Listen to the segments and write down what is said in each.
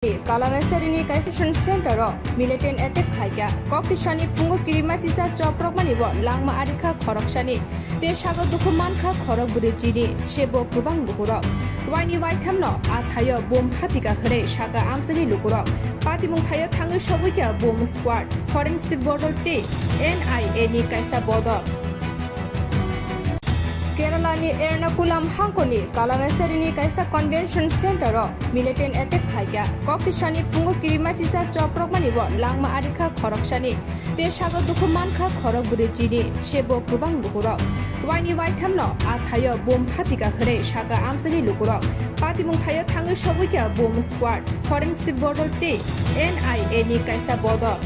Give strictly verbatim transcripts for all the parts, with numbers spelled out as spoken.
Kalawensari ni kaisa convention center o militant attack khlaikha. Kok tisani phungo kirima sisa choprokmani bo langma arikha khoroksani. Tei sago dukhu mankha khorok bwrwi chini, sebo kwbang lukurok. Waini waithamno a thaio bom phatika hwnwi sakha amchaini lukurok. Patimung thaio thangwi sobuikha bomb squad, forensic bodol tei N I A ni kaisa bodol. Kerala ni Ernakulam hangkoni Kalawensari ni kaisa convention center o militant attack khlaikha. Kok tisani phungo kirima sisa choprokmani bo langma arikha khoroksani. Tei sago dukhu mankha khorok bwrwi chini, sebo kwbang lukurok. Waini waithamno a thaio bom phatika hwnwi sakha amchaini lukurok. Patimung thaio thangwi sobuikha bomb squad, forensic bodol tei N I A ni kaisa bodol.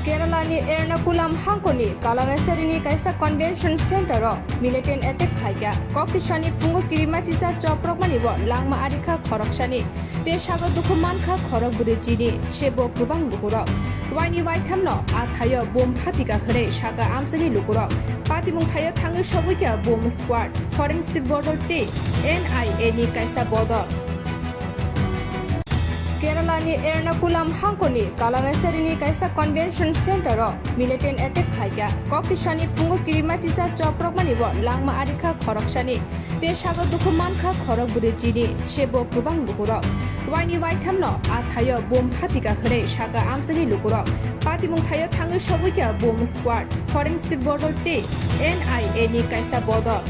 Kerala ni Ernakulam hangkoni Kalawensari ni kaisa convention center o militant attack khlaikha. Kok tisani phungo kirima sisa choprokmani bo langma arikha khoroksani. Tei sago dukhu mankha khorok bwrwi chini, sebo kwbang lukurok. Waini waithamno a thaio bom phatika hwnwi sakha amchaini lukurok. Patimung thaio thangwi sobuikha bomb squad, forensic bodol tei N I A ni kaisa bodol. Kerala ni Ernakulam hangkoni Kalawensari ni kaisa convention center o militant attack khlaikha. Kok tisani phungo kirima sisa choprokmani bo langma arikha khoroksani. Tei sago dukhu mankha khorok bwrwi chini, sebo kwbang lukurok. Waini waithamno a thaio bom phatika hwnwi sakha amchaini lukurok. Patimung thaio thangwi sobuikha bomb squad, forensic bodol tei N I A ni kaisa bodol.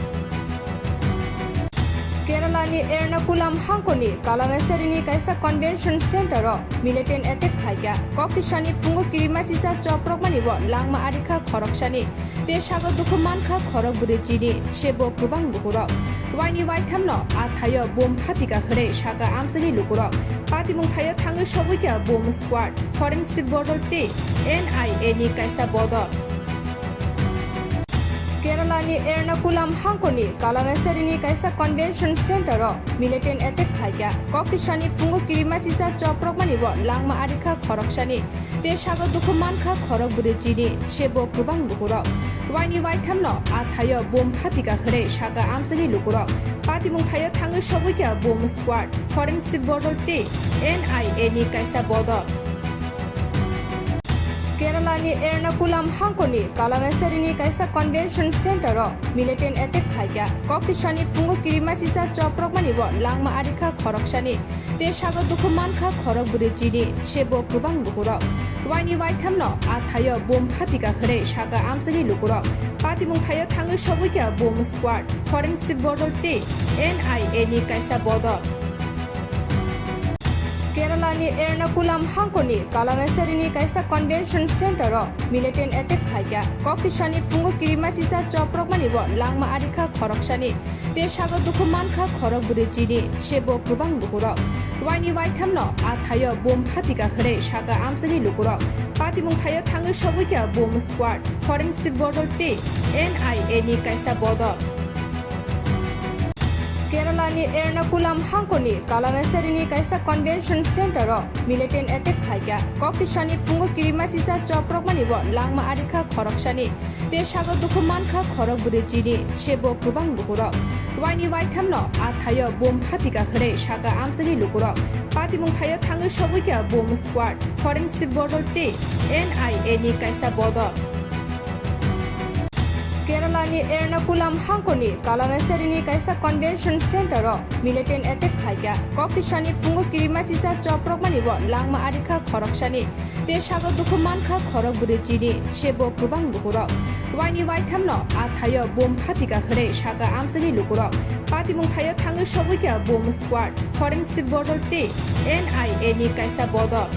Kerala ni Ernakulam hangkoni Kalawensari ni kaisa convention center o militant attack khlaikha. Kok tisani phungo kirima sisa choprokmani bo langma arikha khoroksani. Tei sago dukhu mankha khorok bwrwi chini, sebo kwbang lukurok. Waini waithamno a thaio bom phatika hwnwi sakha amchaini lukurok. Patimung thaio thangwi sobuikha bomb squad, forensic bodol tei N I A ni kaisa bodol. Kerala ni Ernakulam hangkoni Kalawensari ni kaisa convention center o militant attack khlaikha. Kok tisani phungo kirima sisa choprokmani bo langma arikha khoroksani. Tei sago dukhu mankha khorok bwrwi chini, sebo kwbang lukurok. Waini waithamno a thaio bom phatika hwnwi sakha amchaini lukurok. Patimung thaio thangwi sobuikha bomb squad, forensic bodol tei N I A ni kaisa bodol. Kerala ni Ernakulam hangkoni Kalawensari ni kaisa convention center o militant attack khlaikha. Kok tisani phungo kirima sisa choprokmani bo langma arikha khoroksani. Tei sago dukhu mankha khorok bwrwi chini, sebo kwbang lukurok. Waini waithamno a thaio bom phatika hwnwi sakha amchaini lukurok. Patimung thaio thangwi sobuikha bomb squad, forensic bodol tei N I A ni kaisa bodol. Kerala ni Ernakulam hangkoni Kalawensari ni kaisa convention center o militant attack khlaikha. Kok tisani phungo kirima sisa choprokmani bo langma arikha khoroksani. Tei sago dukhu mankha khorok bwrwi chini, sebo kwbang lukurok. Waini waithamno a thaio bom phatika hwnwi sakha amchaini lukurok. Patimung thaio thangwi sobuikha bomb squad, forensic bodol tei N I A ni kaisa bodol. Kerala ni Ernakulam hangkoni Kalawensari ni kaisa convention center o militant attack khlaikha. Kok tisani phungo kirima sisa choprokmani bo langma arikha khoroksani. Tei sago dukhu mankha khorok bwrwi chini, sebo kwbang lukurok. Waini waithamno a thaio bom phatika hwnwi sakha amchaini lukurok. Patimung thaio thangwi sobuikha bomb squad, forensic bodol tei N I A ni kaisa bodol. Kerala ni Ernakulam hangkoni Kalawensari ni kaisa convention center o militant attack khlaikha. Kok tisani phungo kirima sisa choprokmani bo langma arikha khoroksani. Tei sago dukhu mankha khorok bwrwi chini, sebo kwbang lukurok. Waini waithamno a thaio bom phatika hwnwi sakha amchaini lukurok. Patimung thaio thangwi sobuikha bomb squad, forensic bodol tei N I A ni kaisa bodol.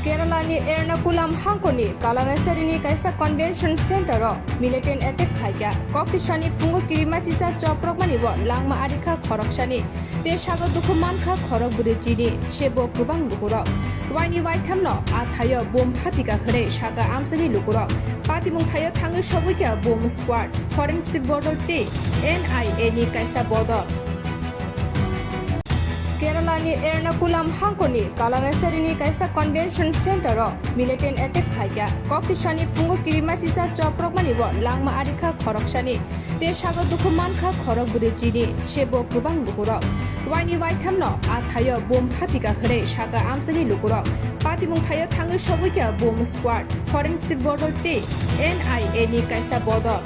Kerala ni Ernakulam hangkoni Kalawensari ni kaisa convention center o militant attack khlaikha. Kok tisani phungo kirima sisa choprokmani bo langma arikha khoroksani. Tei sago dukhu mankha khorok bwrwi chini, sebo kwbang lukurok. Waini waithamno a thaio bom phatika hwnwi sakha amchaini lukurok. Patimung thaio thangwi sobuikha bomb squad, forensic bodol tei N I A ni kaisa bodol. Kerala ni Ernakulam hangkoni Kalamassery ni kaisa convention center o militant attack khlaikha. Kok tisani phungo kirima sisa choprokmani bo langma arikha khoroksani. Te sago dukhu mankha khorok bwrwi chini, sebo kwbang lukurok. Waini waithamno a thaio bom phatika hwnwi sakha amchaini lukurok. Patimung thaio thangwi sogwikha bom squad, forensic bodol tei N I A ni kaisa bodol.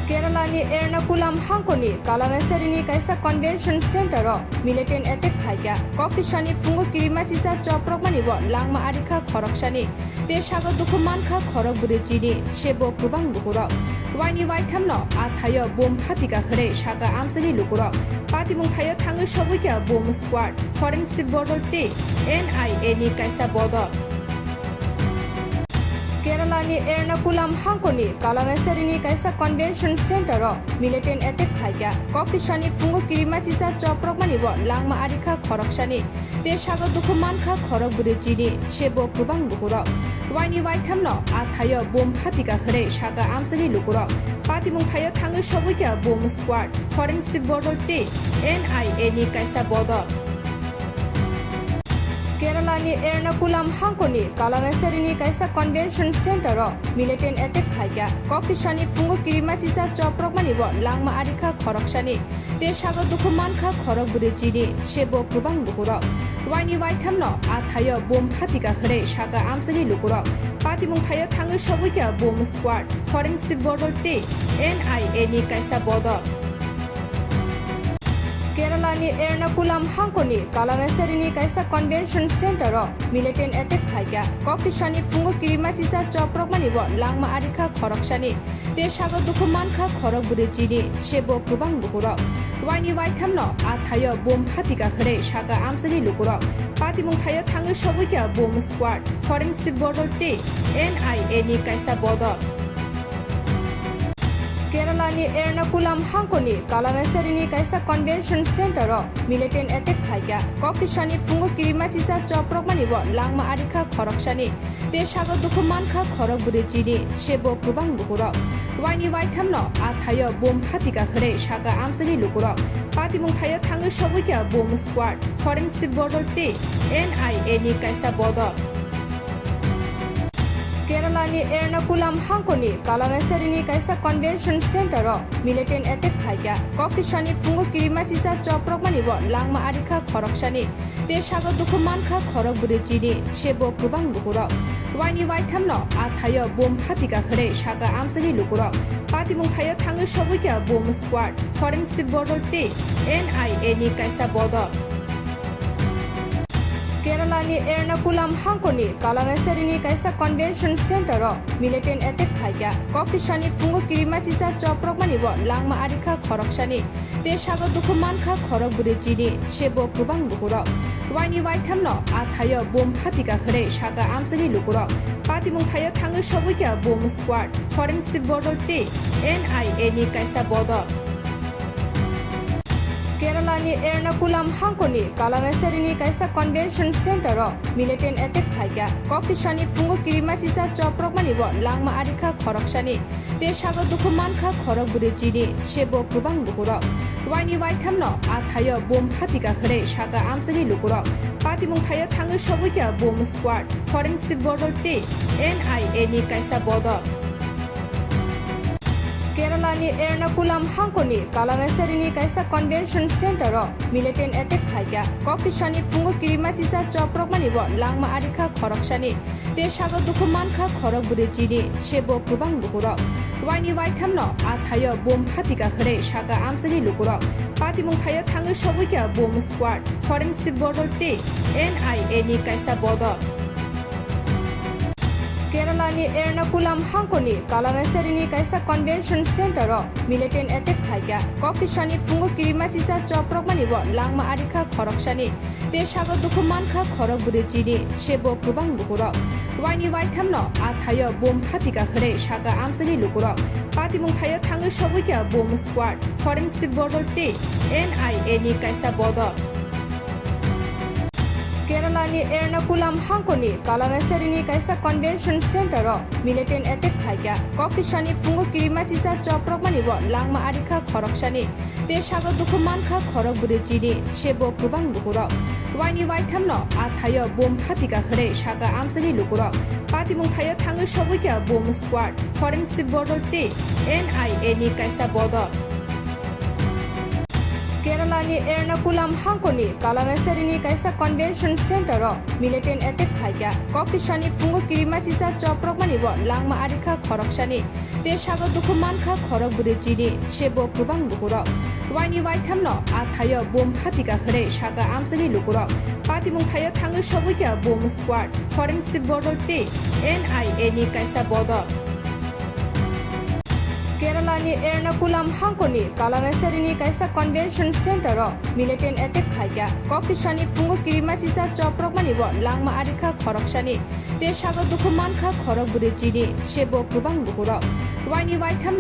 Kerala ni Ernakulam hangkoni Kalamassery ni kaisa convention center o militant attack khlaikha. Kok tisani phungo kirima sisa choprokmani bo langma arikha khoroksani. Te sago dukhu mankha khorok bwrwi chini, sebo kwbang lukurok. Waini waithamno a thaio bom phatika hwnwi sakha amchaini lukurok. Patimung thaio thangwi sogwikha bom squad, forensic bodol tei N I A ni kaisa bodol. Kerala ni Ernakulam hangkoni Kalamassery ni kaisa convention center o militant attack khlaikha. Kok tisani phungo kirima sisa choprokmani bo langma arikha khoroksani. Te sago dukhu mankha khorok bwrwi chini, sebo kwbang lukurok. Waini waithamno a thaio bom phatika hwnwi sakha amchaini lukurok. Patimung thaio thangwi sogwikha bom squad, forensic bodol tei N I A ni kaisa bodol. Kerala ni Ernakulam hangkoni Kalamassery ni kaisa convention center o militant attack khlaikha. Kok tisani phungo kirima sisa choprokmani bo langma arikha khoroksani. Te sago dukhu mankha khorok bwrwi chini, sebo kwbang lukurok. Waini waithamno a thaio bom phatika hwnwi sakha amchaini lukurok. Patimung thaio thangwi sogwikha bom squad, forensic bodol tei N I A ni kaisa bodol. Kerala ni Ernakulam hangkoni Kalamassery ni kaisa convention center o militant attack khlaikha. Kok tisani phungo kirima sisa choprokmani bo langma arikha khoroksani. Te sago dukhu mankha khorok bwrwi chini, sebo kwbang lukurok. Waini waithamno a thaio bom phatika hwnwi sakha amchaini lukurok. Patimung thaio thangwi sogwikha bom squad, forensic bodol tei N I A ni kaisa bodol. Kerala ni Ernakulam hangkoni Kalamassery ni kaisa convention center o militant attack khlaikha. Kok tisani phungo kirima sisa choprokmani bo langma arikha khoroksani. Te sago dukhu mankha khorok bwrwi chini, sebo kwbang lukurok. Waini waithamno a thaio bom phatika hwnwi sakha amchaini lukurok. Patimung thaio thangwi sogwikha bom squad, forensic bodol tei N I A ni kaisa bodol. Kerala ni Ernakulam hangkoni Kalamassery ni kaisa convention center o militant attack khlaikha. Kok tisani phungo kirima sisa choprokmani bo langma arikha khoroksani. Te sago dukhu mankha khorok bwrwi chini, sebo kwbang lukurok. Waini waithamno a thaio bom phatika hwnwi sakha amchaini lukurok. Patimung thaio thangwi sogwikha bom squad, forensic bodol tei N I A ni kaisa bodol. Kerala ni Ernakulam hangkoni Kalamassery ni kaisa convention center o militant attack khlaikha. Kok tisani phungo kirima sisa choprokmani bo langma arikha khoroksani. Te sago dukhu mankha khorok bwrwi chini, sebo kwbang lukurok. Waini waithamno a thaio bom phatika hwnwi sakha amchaini lukurok. Patimung thaio thangwi sogwikha bom squad, forensic bodol tei N I A ni kaisa bodol. Kerala ni Ernakulam hangkoni Kalamassery ni kaisa convention center o militant attack khlaikha. Kok tisani phungo kirima sisa choprokmani bo langma arikha khoroksani. Te sago dukhu mankha khorok bwrwi chini, sebo kwbang lukurok. Waini waithamno a thaio bom phatika hwnwi sakha amchaini lukurok. Patimung thaio thangwi sogwikha bom squad, forensic bodol tei N I A ni kaisa bodol. Kerala ni Ernakulam hangkoni Kalamassery ni kaisa convention center o militant attack khlaikha. Kok tisani phungo kirima sisa choprokmani bo langma arikha khoroksani. Te sago dukhu mankha khorok bwrwi chini, sebo kwbang lukurok. Waini waithamno a thaio bom phatika hwnwi sakha amchaini lukurok. Patimung thaio thangwi sogwikha bom squad, forensic bodol tei N I A ni kaisa bodol. Kerala ni Ernakulam hangkoni Kalamassery ni kaisa convention center o militant attack khlaikha. Kok tisani phungo kirima sisa choprokmani bo langma arikha khoroksani. Te sago dukhu mankha khorok bwrwi chini, sebo kwbang lukurok. Waini waithamno a thaio bom phatika hwnwi sakha amchaini lukurok. Patimung thaio thangwi sogwikha bom squad, forensic bodol tei N I A ni kaisa bodol. Kerala ni Ernakulam hangkoni Kalamassery ni kaisa convention center o militant attack khlaikha. Kok tisani phungo kirima sisa choprokmani bo langma arikha khoroksani. Te sago dukhu mankha khorok bwrwi chini, se bo kwbang lukurok. Waini waithamno a thaio bom phatika hwnwi saka amchaini lukurok. Patimung thaio thangwi sobuikha bom squad, forensic bodol tei N I A ni kaisa bodol. Kerala ni Ernakulam hangkoni Kalamassery ni kaisa convention center o militant attack khlaikha. Kok tisani phungo kirima sisa choprokmani bo langma arikha khoroksani. Te sago dukhu mankha khorok bwrwi chini, se bo kwbang lukurok. Waini waithamno a thaio bom phatika hwnwi saka amchaini lukurok. Patimung thaio thangwi sobuikha bom squad, forensic bodol tei N I A ni kaisa bodol. Kerala ni Ernakulam hangkoni Kalamassery ni kaisa convention center o militant attack khlaikha. Kok tisani phungo kirima sisa choprokmani bo langma arikha khoroksani. Te sago dukhu mankha khorok bwrwi chini, se bo kwbang lukurok. Waini waitham